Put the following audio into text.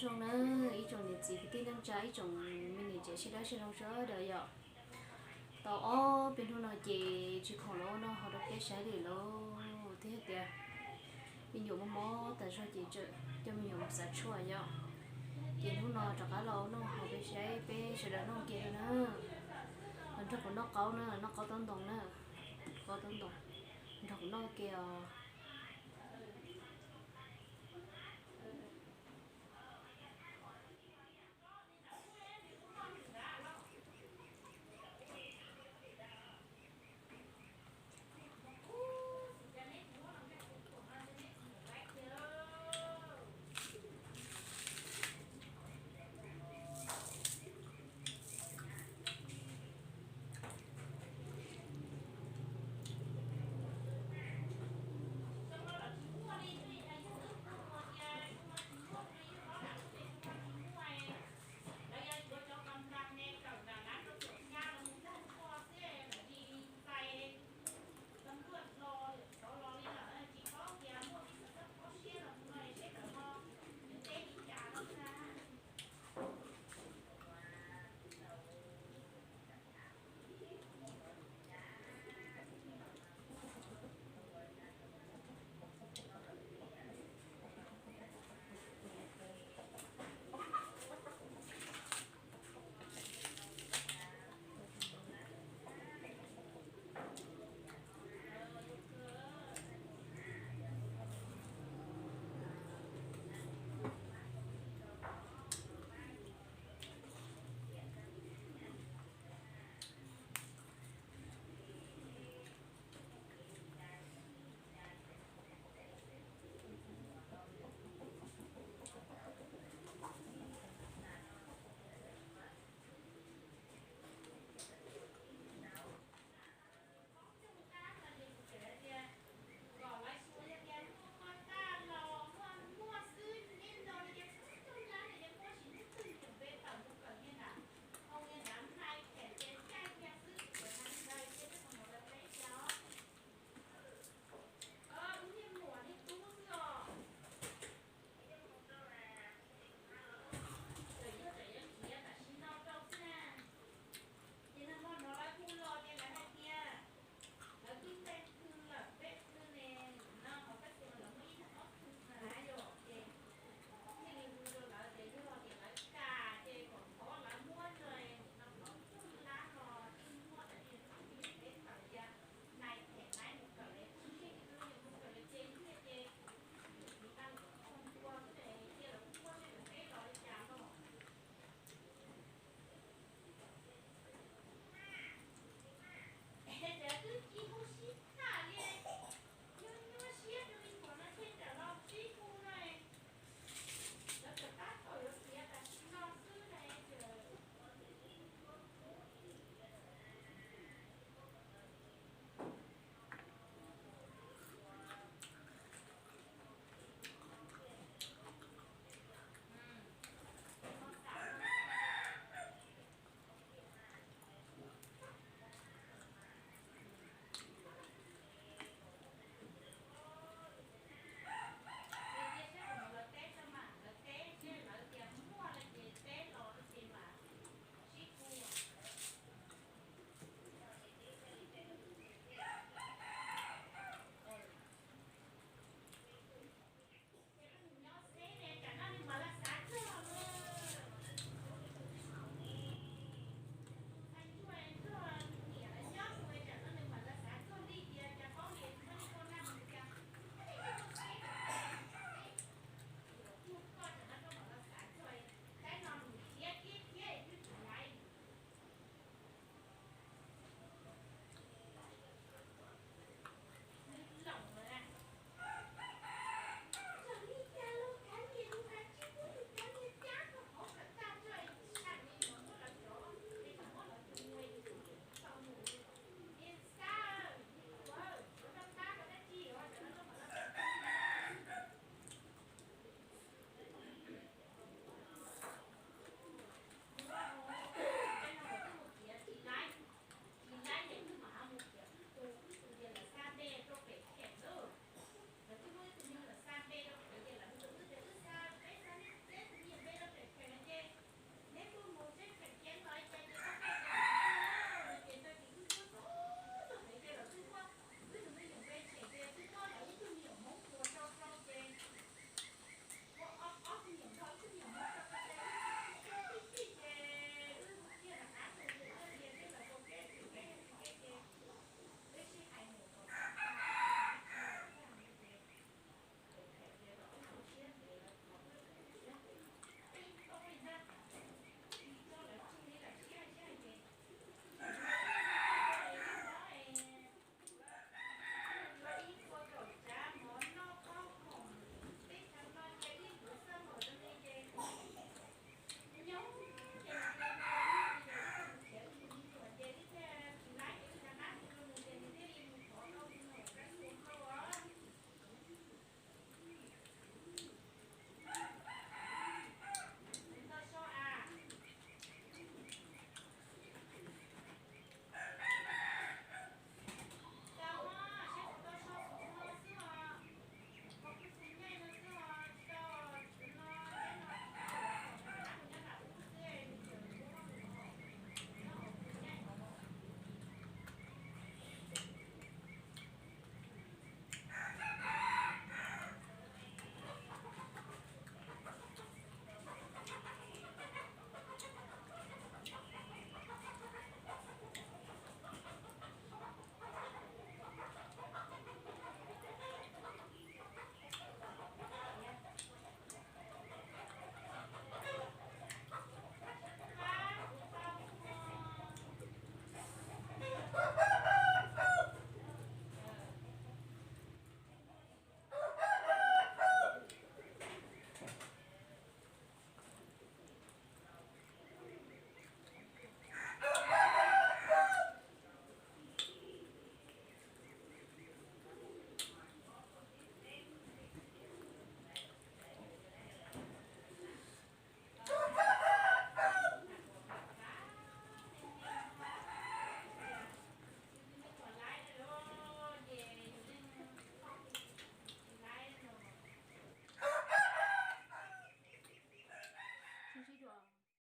Zoo na, ib tsoom niam txiv kwv tij neej tsa, ib tsoom me niam tsev sawv daws, sawv daws sawv daws yom. Tau ob peb hnub no ces tsis khoom los ua noj haus rau peb saib li lauj, thiab tias me nyuam mob mob tas zog ces tseem coj me nyuam mus xav tshuaj yom. Ces hnub no rov qab los ua noj haus peb saib peb sawv daws noj kiag na. Los nrog kuv noj qaub na, noj qaub taub ntoos na, qaub taub ntoos, nrog kuv noj kiag os.